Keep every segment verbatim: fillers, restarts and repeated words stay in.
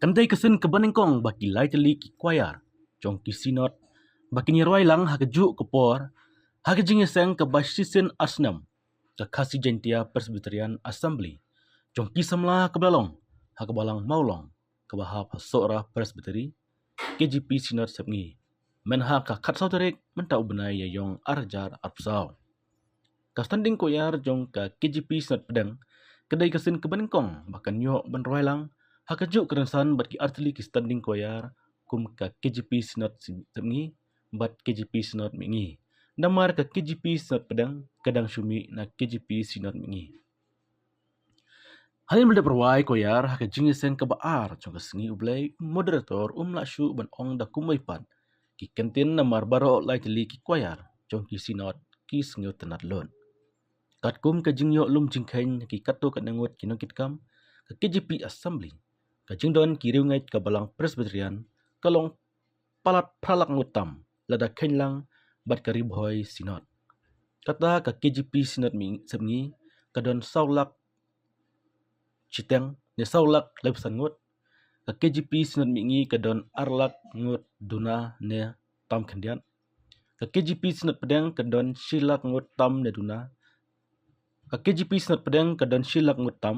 Kan dei ka sien kaba nyngkong ba ki lai tylli ki choir jong ki Synod ba kin ïarwai lang ha kajuh ka por ha ka jingïaseng kaba shisien ar snem ka Khasi Jaintia Presbyterian Assembly jong ki samla kaba la long ha ka Balang Mawlong kaba hap ha Sohra Presbytery, K J P Synod Sepngi, mynha ka khatsaw tarik mynta u bnai Ïaïong ar hajar arphew saw. Ka Standing Choir jong ka K J P Synod Pdeng ka dei ka sien kaba nyngkong ba kan ïoh ban rwai lang ha kajuh ka rynsan bad ki artylli ki Standing Choir kum ka K J P Synod Sepngi bad K J P Synod Mihngi. Namar ka K J P Synod Pdeng ka dang shu mih na K J P Synod Mihngi. Hadien ba la dep rwai choir ha ka jingïaseng kaba ar jong ka Sngi U Blei, moderator um lah shuh ban ong da kumwei pat ki kyntien namar baroh lai tylli ki choir jong ki Synod ki sngewtynnad lut. Katkum ka jingïoh lum jingkheiñ ki katto katne ngut ki nongkitkam ka K J P Assembly, ka jingdon ki riewngeit ka Balang Presbyterian ka long palat phra lak ngut tam lada kheiñ lang bad ka Ri Bhoi Synod. Kata ka K J P Synod Sepngi ka don saw lak shiteng ne saw lak laiphew san ngut. Ka K J P Synod Mihngi ka don ar lak ngut duna ne tam khyndiat. Ka K J P Synod Pdeng ka don shi lak ngut tam ne duna. Ka K J P Synod Pdeng ka don shi lak ngut tam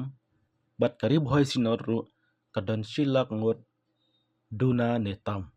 bad ka Ri Bhoi Synod ruh ka don shi lak ngut duna ne tam.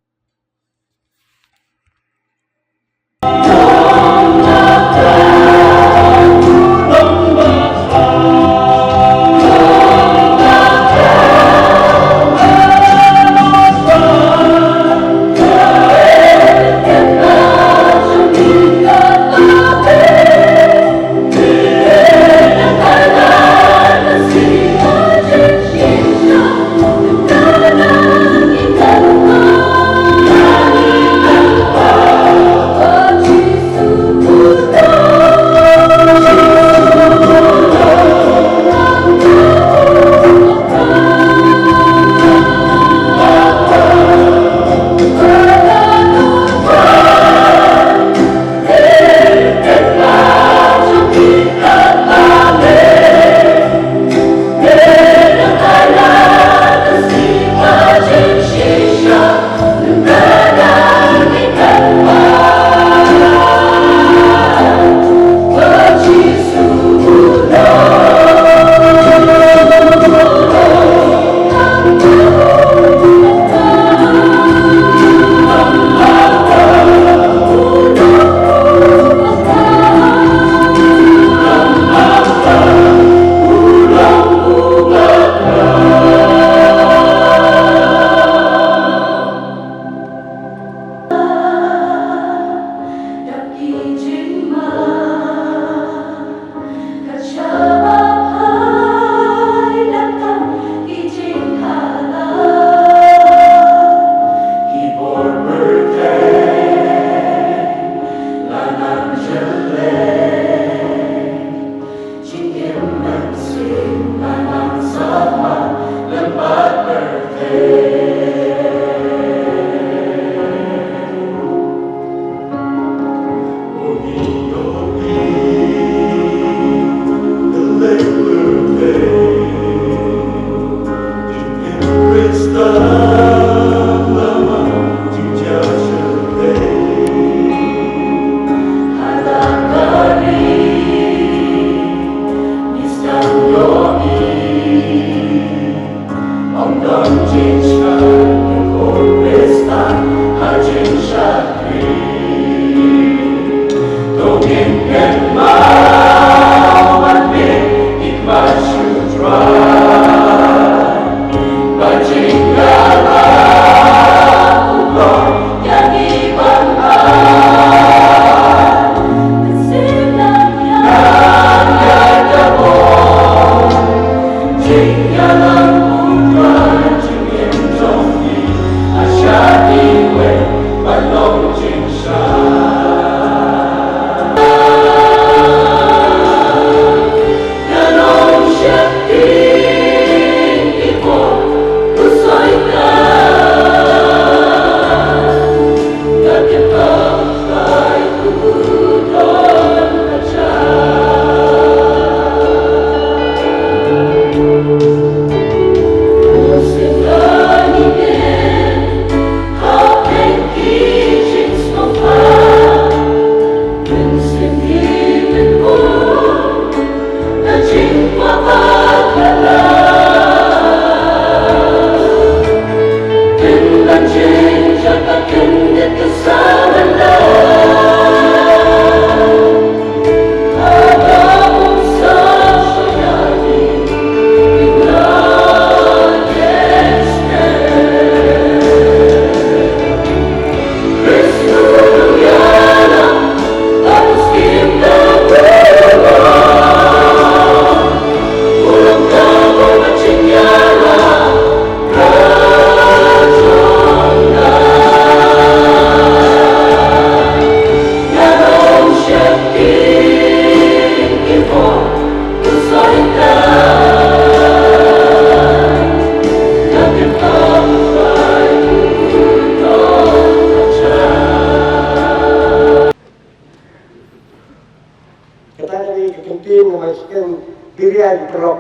Kata ka dei ka kyntien namar shisien ki riai ki paralok.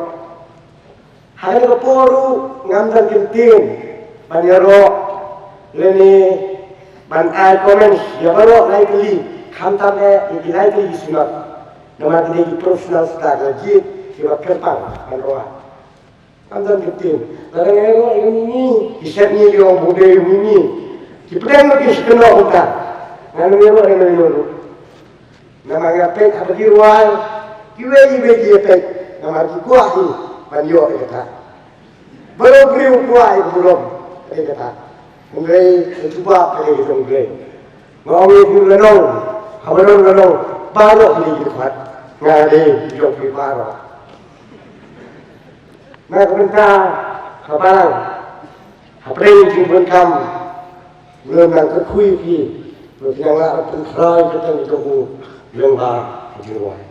Ha kane ka por ruh ngam don kyntien ban ïaroh lane ban ai comments ïa baroh lai tylli, khamtam eh ïa ki lai tylli ki synod. Namar ki dei ki professional, star, la jied kiba kyrpang ban rwai. Ngam don kyntien. Lada nga ïaroh ïa mimi, ki set ngi, ki ong ba u dei mimi. Ki pdeng ba ki shu kynnoh kumta. Ngan ïaroh ïa mimi ruh. Namar nga peit haba ki rwai, kiwei kiwei ki ïa peit. Namar ki kwah hi ban ïoh ïa kata. Baroh briew kwah ïa ka burom ïa kata. Hynrei ka jubab ka dei ka jong U Blei. Nga ong ïa phi, la nong, haba don la nong, baroh phi dei ki dkhot. Nga dei ki jong phi baroh. Na ka bynta ka balang, hapdeng jingdonkam, U Blei un nang kyrkhu ïa phi, ba phin nang lah ban pynkhraw ïa ka kyrteng jong U Blei lyngba ka jingrwai.